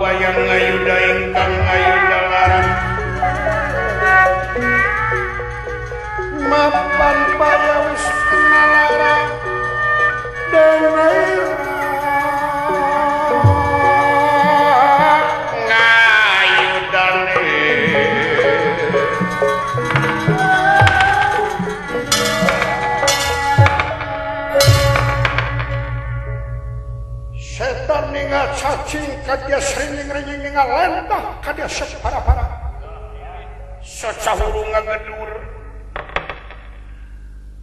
Kabayang ngayuda ingkang ngayuda larang mapan paya wis kenalara dene ngayudane setan ningal cacing kadia srining-rining ningal lentah kadia separa-para sacahuru ngagedur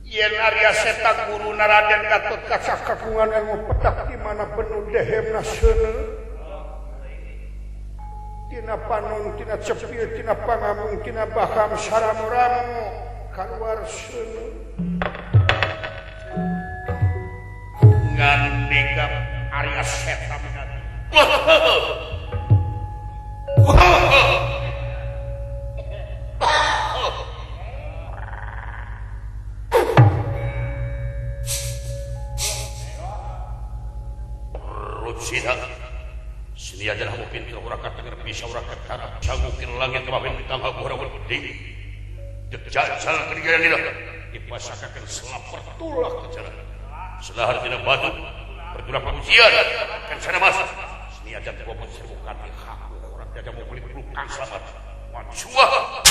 yen Arya Seta guru Raden Gatotkaca kagungan ilmu petak di mana penuh dehemna seuneu tina panon tina cepil tina pangamung tina baham saramu-ramu kaluar seuneu ngandika Arya Seta Rutsina sini aja lah mungkin ke urakat tegar bisa urakat tarap cangukin langit kemapin bintang habuh rawon gede jajal kerjaan ini dipasakakan selapar tulak ke jalan selahar tidak batu berdua pengujian kan sana masuk sini aja bobot serbu kati haku orang tiada mau beli pelukan selamat majuah.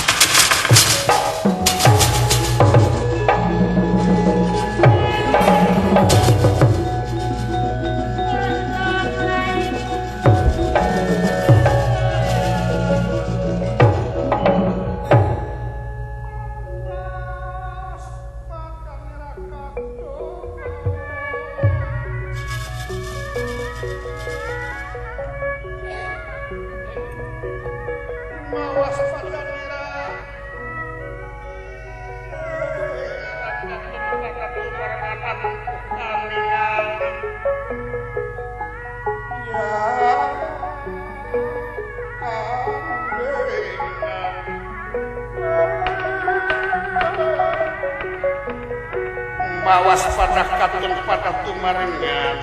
Mawas padah katun padah tumarengan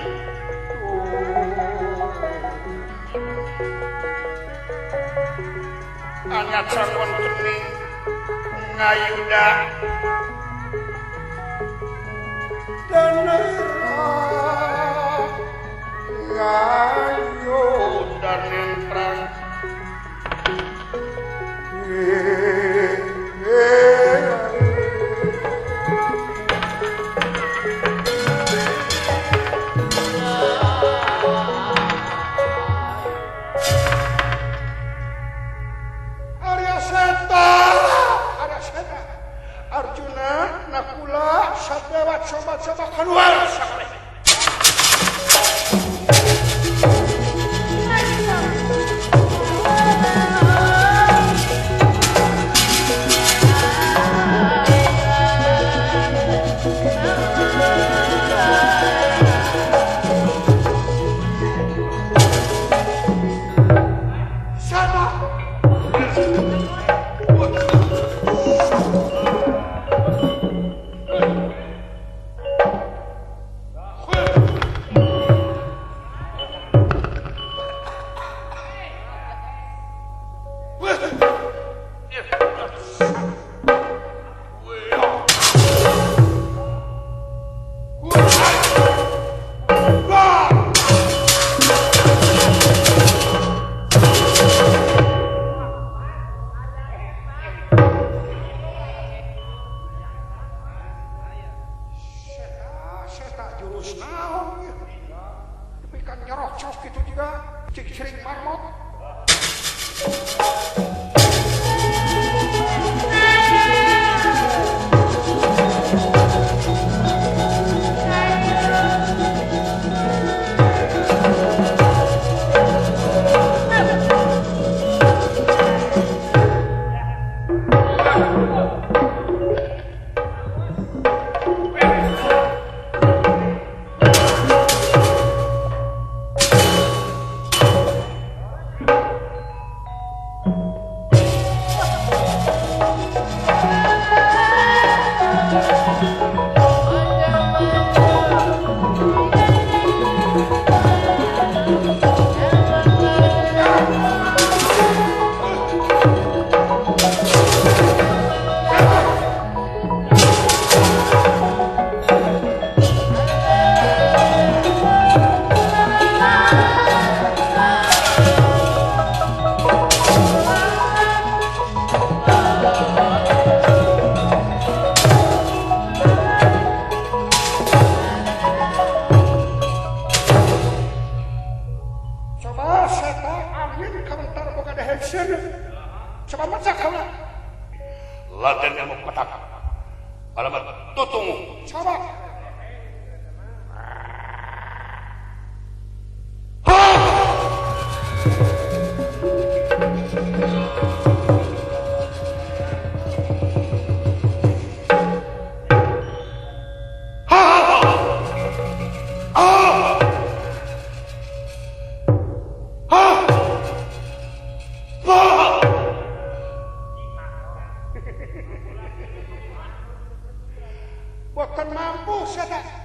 anyat sangon kening ngayuda danera ngayuda nentrang Arjuna Nakula Sadewa coba-coba keluar sakabeh. Laden ilmu petak. Alamat tutungu. Coba. Boten mampu saya.